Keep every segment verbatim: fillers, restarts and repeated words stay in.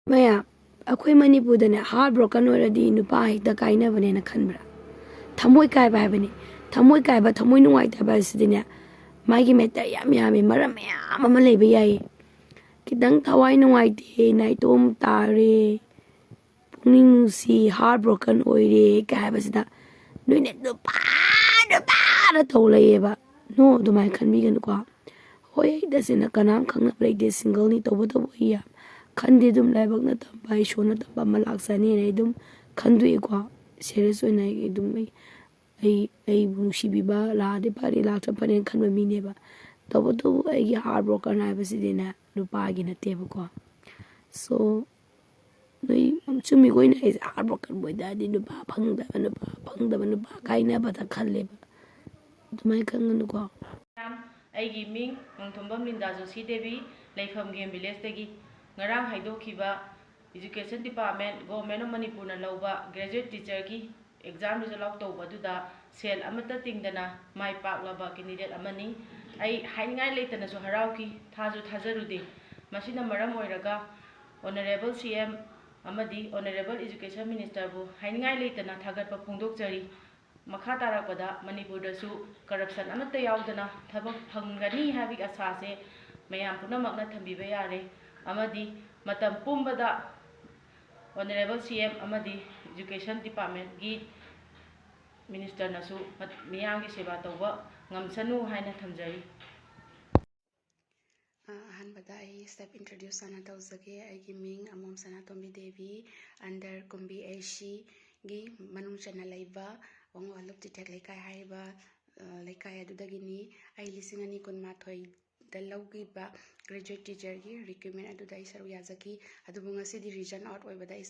ꯃꯌꯥꯝ, ꯑꯩꯈꯣꯏ ꯃꯅꯤꯄꯨꯔꯗꯅꯦ, heart broken ꯑꯣꯏꯔꯗꯤ ꯅꯨꯄꯥ ꯍꯦꯛꯇ ꯀꯥꯏꯅꯕꯅꯦꯅ ꯈꯟꯕ꯭ꯔꯥ? ꯊꯃꯣꯏ ꯀꯥꯏꯕ ꯍꯥꯏꯕꯅꯤ꯫ ꯊꯃꯣꯏ ꯀꯥꯏꯕ, ꯊꯃꯣꯏ ꯅꯨꯡꯉꯥꯏꯇꯕ ꯍꯥꯏꯁꯤꯗꯤꯅꯦ, ꯃꯥꯒꯤ matter ꯌꯥꯝ ꯌꯥꯝꯃꯤ, ꯃꯔꯝ ꯃꯌꯥꯝ ꯑꯃ ꯂꯩꯕ ꯌꯥꯏꯌꯦ꯫ ꯈꯤꯇꯪ ꯊꯋꯥꯏ ꯅꯨꯡꯉꯥꯏꯇꯦ, ꯅꯥꯏꯇꯣꯝ ꯇꯥꯔꯦ, ꯄꯨꯛꯅꯤꯡ ꯅꯨꯡꯁꯤ, heart broken ꯑꯣꯏꯔꯦ ꯀꯥꯏ ꯍꯥꯏꯕꯁꯤꯗ, ꯅꯣꯏꯅ ꯅꯨꯄꯥ, ꯅꯨꯄꯥꯅ ꯇꯧ ꯂꯩꯌꯦꯕ꯫ No, ꯑꯗꯨꯃꯥꯏꯅ ꯈꯟꯕꯤꯒꯅꯨꯀꯣ꯫ ꯍꯣꯏ, ꯑꯩ ꯇꯁꯦꯡꯅ ꯀꯅꯥꯝ ꯈꯪꯅꯕ ꯂꯩꯇꯦ, single ꯅꯤ꯫ ꯇꯧꯕꯇꯕꯨ ꯑꯩ ꯌꯥꯝ ꯈꯟꯗꯦ, ꯑꯗꯨꯝ ꯂꯥꯏꯕꯛꯅ ꯇꯝꯕ, ꯏꯁꯣꯔꯅ ꯇꯝꯕ ꯑꯃ ꯂꯥꯛꯆꯅꯤꯅ ꯑꯩ ꯑꯗꯨꯝ ꯈꯟꯗꯣꯛꯏꯀꯣ꯫ Serious ꯑꯣꯏꯅ ꯑꯩ ꯑꯗꯨꯝ ꯑꯩ, ꯑꯩ, ꯑꯩꯕꯨ ꯅꯨꯡꯁꯤꯕꯤꯕ ꯂꯥꯛꯑꯗꯤ ꯐꯔꯦ, ꯂꯥꯛꯇ꯭ꯔ ꯐꯔꯦꯅ ꯈꯟꯕ ꯃꯤꯅꯦꯕ꯫ ꯇꯧꯕꯇꯕꯨ ꯑꯩꯒꯤ heart broken ꯍꯥꯏꯕꯁꯤꯗꯤꯅꯦ, ꯅꯨꯄꯥꯒꯤ ꯅꯠꯇꯦꯕꯀꯣ꯫ So, ꯅꯣꯏ ꯆꯨꯝꯃꯤꯀꯣ ꯑꯩꯅ ꯍꯥꯏꯁꯦ, heart broken ꯑꯣꯏ ꯇꯥꯔꯗꯤ ꯅꯨꯄꯥ ꯐꯪꯗꯕ, ꯅꯨꯄꯥ ꯐꯪꯗꯕ, ꯅꯨꯄꯥ ꯀꯥꯏꯅꯕꯗ ꯈꯜꯂꯦꯕ꯫ ꯑꯗꯨꯃꯥꯏꯅ ꯈꯟꯒꯅꯨꯀꯣ꯫ ꯑꯩꯒꯤ ꯃꯤꯡ ꯅꯣꯡꯊꯣꯝꯕꯝ ꯂꯤꯟꯗꯥ ꯖꯣꯁꯤ ꯗꯦꯕꯤ, ꯂꯩꯐꯝ ꯒꯦꯝ ꯚꯤꯂꯦꯖꯇꯒꯤ꯫ ꯉꯔꯥꯡ ꯍꯥꯏꯗꯣꯛꯈꯤꯕ Education Department, Government of ꯃꯅꯤꯄꯨꯔꯅ ꯂꯧꯕ graduate teacherꯒꯤ exam result out ꯇꯧꯕ ꯑꯗꯨꯗ ꯁꯦꯜ ꯑꯃꯠꯇ ꯇꯤꯡꯗꯅ ꯃꯥꯏ ꯄꯥꯛꯂꯕ candidate ꯑꯃꯅꯤ꯫ ꯑꯩ ꯍꯥꯏꯅꯤꯡꯉꯥꯏ ꯂꯩꯇꯅꯁꯨ ꯍꯔꯥꯎꯈꯤ, ꯊꯥꯁꯨ ꯊꯥꯖꯔꯨꯗꯦ꯫ ꯃꯁꯤꯅ ꯃꯔꯝ ꯑꯣꯏꯔꯒ Honourable C M ꯑꯃꯗꯤ Honourable Education Ministerꯕꯨ ꯍꯥꯏꯅꯤꯡꯉꯥꯏ ꯂꯩꯇꯅ ꯊꯥꯒꯠꯄ ꯐꯣꯡꯗꯣꯛꯆꯔꯤ꯫ ꯃꯈꯥ ꯇꯥꯔꯛꯄꯗ ꯃꯅꯤꯄꯨꯔꯗꯁꯨ corruption ꯑꯃꯠꯇ ꯌꯥꯎꯗꯅ ꯊꯕꯛ ꯐꯪꯒꯅꯤ ꯍꯥꯏꯕꯒꯤ ꯑꯁꯥꯁꯦ ꯃꯌꯥꯝ ꯄꯨꯝꯅꯃꯛꯅ ꯊꯝꯕꯤꯕ ꯌꯥꯔꯦ꯫ ꯑꯃꯗꯤ ꯃꯇꯝ ꯄꯨꯝꯕꯗ Honourable C M ꯑꯃꯗꯤ Education Departmentꯀꯤ Ministerꯅꯁꯨ ꯃꯤꯌꯥꯝꯒꯤ ꯁꯦꯕꯥ ꯇꯧꯕ ꯉꯝꯁꯅꯨ ꯍꯥꯏꯅ ꯊꯝꯖꯔꯤ꯫ ꯑꯍꯥꯟꯕꯗ ꯑꯩ self introduce ꯍꯥꯟꯅ ꯇꯧꯖꯒꯦ꯫ ꯑꯩꯒꯤ ꯃꯤꯡ ꯑꯃꯣꯝ ꯁꯅꯥꯇꯣꯝꯕꯤ ꯗꯦꯕꯤ, under ꯀꯨꯝꯕꯤ ACꯒꯤ ꯃꯅꯨꯡ ꯆꯟꯅ ꯂꯩꯕ ꯋꯥꯉꯨ ꯋꯥꯂꯨꯞ ꯇꯤꯊꯦꯛ ꯂꯩꯀꯥꯏ ꯍꯥꯏꯔꯤꯕ ꯂꯩꯀꯥꯏ ꯑꯗꯨꯗꯒꯤꯅꯤ꯫ ꯑꯩ ꯂꯤꯁꯤꯡ ꯑꯅꯤ ꯀꯨꯟꯃꯥꯊꯣꯏꯗ ꯂꯧꯈꯤꯕ graduate teacherꯒꯤ recruitment ꯑꯗꯨꯗ ꯑꯩ ꯁꯔꯨꯛ ꯌꯥꯖꯈꯤ꯫ ꯑꯗꯨꯕꯨ ꯉꯁꯤꯗꯤ result out ꯑꯣꯏꯕꯗ ꯑꯩ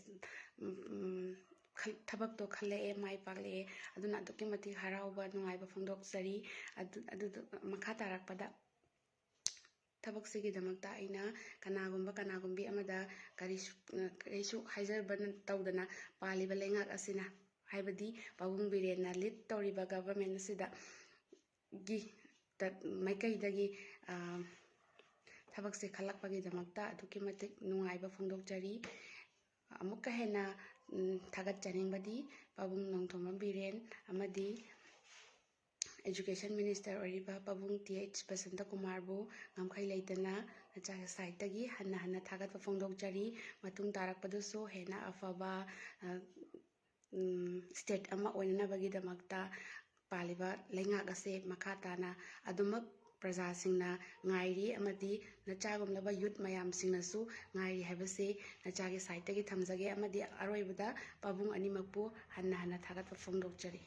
ꯊꯕꯛꯇꯣ ꯈꯜꯂꯛꯑꯦ, ꯃꯥꯏ ꯄꯥꯛꯂꯛꯑꯦ꯫ ꯑꯗꯨꯅ ꯑꯗꯨꯛꯀꯤ ꯃꯇꯤꯛ ꯍꯔꯥꯎꯕ, ꯅꯨꯡꯉꯥꯏꯕ ꯐꯣꯡꯗꯣꯛꯆꯔꯤ꯫ ꯑꯗꯨ, ꯑꯗꯨ ꯃꯈꯥ ꯇꯥꯔꯛꯄꯗ ꯊꯕꯛꯁꯤꯒꯤꯗꯃꯛꯇ ꯑꯩꯅ ꯀꯅꯥꯒꯨꯝꯕ ꯀꯅꯥꯒꯨꯝꯕꯤ ꯑꯃꯗ ꯀꯔꯤꯁꯨ, ꯀꯔꯤꯁꯨ ꯍꯥꯏꯖꯕ ꯇꯧꯗꯅ ꯄꯥꯜꯂꯤꯕ ꯂꯩꯉꯥꯛ ꯑꯁꯤꯅ, ꯍꯥꯏꯕꯗꯤ ꯄꯥꯕꯨꯡ ꯕꯤꯔꯦꯟꯅ lead ꯇꯧꯔꯤꯕ government ꯑꯁꯤꯗ, ꯒꯤ ꯃꯥꯏꯀꯩꯗꯒꯤ ꯊꯕꯛꯁꯦ ꯈꯜꯂꯛꯄꯒꯤꯗꯃꯛꯇ ꯑꯗꯨꯛꯀꯤ ꯃꯇꯤꯛ ꯅꯨꯡꯉꯥꯏꯕ ꯐꯣꯡꯗꯣꯛꯆꯔꯤ꯫ ꯑꯃꯨꯛꯀ ꯍꯦꯟꯅ, ꯎꯝ, ꯊꯥꯒꯠꯆꯅꯤꯡꯕꯗꯤ ꯄꯥꯕꯨꯡ ꯅꯣꯡꯊꯣꯝꯕꯝ ꯕꯤꯔꯦꯟ ꯑꯃꯗꯤ Education Minister ꯑꯣꯏꯔꯤꯕ ꯄꯥꯕꯨꯡ ꯇꯤ ꯑꯩꯆ ꯕꯁꯟꯇ ꯀꯨꯃꯥꯔꯕꯨ ꯉꯝꯈꯩ ꯂꯩꯇꯅ ꯅꯆꯥꯒꯤ ꯁꯥꯏꯠꯇꯒꯤ ꯍꯟꯅ ꯍꯟꯅ ꯊꯥꯒꯠꯄ ꯐꯣꯡꯗꯣꯛꯆꯔꯤ꯫ ꯃꯇꯨꯡ ꯇꯥꯔꯛꯄꯗꯁꯨ ꯍꯦꯟꯅ ꯑꯐꯕ, ꯑ, ꯎꯝ, state ꯑꯃ ꯑꯣꯏꯅꯅꯕꯒꯤꯗꯃꯛꯇ ꯄꯥꯜꯂꯤꯕ ꯂꯩꯉꯥꯛ ꯑꯁꯦ ꯃꯈꯥ ꯇꯥꯅ ꯑꯗꯨꯃꯛ ꯄ꯭ꯔꯖꯥꯁꯤꯡꯅ ꯉꯥꯏꯔꯤ ꯑꯃꯗꯤ ꯅꯆꯥꯒꯨꯝꯂꯕ youth ꯃꯌꯥꯝꯁꯤꯡꯅꯁꯨ ꯉꯥꯏꯔꯤ ꯍꯥꯏꯕꯁꯤ ꯅꯆꯥꯒꯤ ꯁꯥꯏꯠꯇꯒꯤ ꯊꯝꯖꯒꯦ꯫ ꯑꯃꯗꯤ ꯑꯔꯣꯏꯕꯗ ꯄꯥꯕꯨꯡ ꯑꯅꯤꯃꯛꯄꯨ ꯍꯟꯅ ꯍꯟꯅ ꯊꯥꯒꯠꯄ ꯐꯣꯡꯗꯣꯛꯆꯔꯤ꯫